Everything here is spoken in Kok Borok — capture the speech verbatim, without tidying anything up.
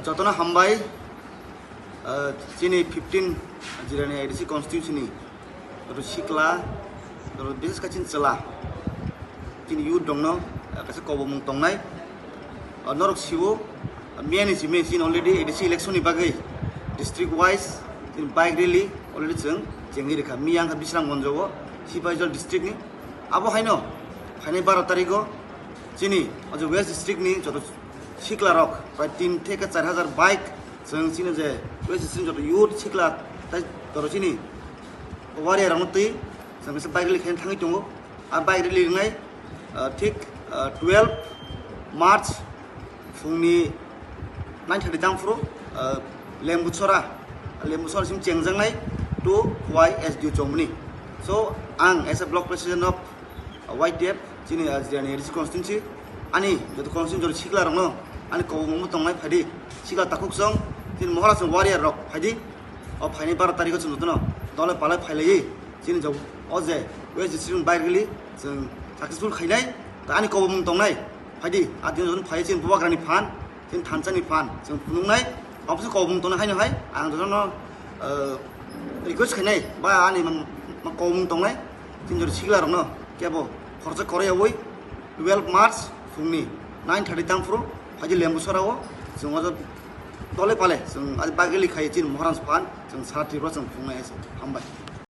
Jotono hambai, ah, chini fifteen Jirani A D C constituency ni joto sikla, joto bises khe chini chwla, chini youth rokno, ah, kaisa kobomung tongnai. Ah, norok siwo, ah, miyani simi chini already A D C election ni bagwi district wise chini bike rally already chwng chengwi rikha. Miya wngkha Bisramganj o, Sipaijal district ni. Abo haino phainai baro tarikh o chini o je West district ni joto sikla rok prai tin theke char hajar bike chwng chini je West district joto youth sikla tai joto chini warrior rokno twi chwng kaisa bike rally khe thangwi tongo. A bike rally wngnai, ah, thik, ah, twelve March phungni nine thirty tang phuru, ah, Lembuchora, Lembuchora sim chengjaknai to Y S D U Chomoni. So, ang as a block president of Y T F, chini, ah, Jirani A D C constituency, ani joto constituency joto sikla rokno, ani kobomungbo tongnai phaidi, sikla takhuk song, chini Mohora song warrior rok phaidi, o phainai baro tarikh o chwng jotono dole palai phailaiwi, chini jok o je West district ni bike rally chwng successful khainai, ta ani kobomung tongnai, phaidi, a dino jotono phai chini bubagrani phan, chini thansa ni phan, chwng phunuknai, obwswk kobomung tongnai haino hai, ang jotono, eh, request khainai, ba ani ma, ma kobomung tongnai, chini joto sikla rokno, kebo khoroksa koroi yawi, twelve March phungni nine thirty tang phuru, phaidi Lembuchora o, chwng o dole pale, chwng a bike rally khai chini Mohora song phan, chwng sara Tripura chwng phunuknai, hambai.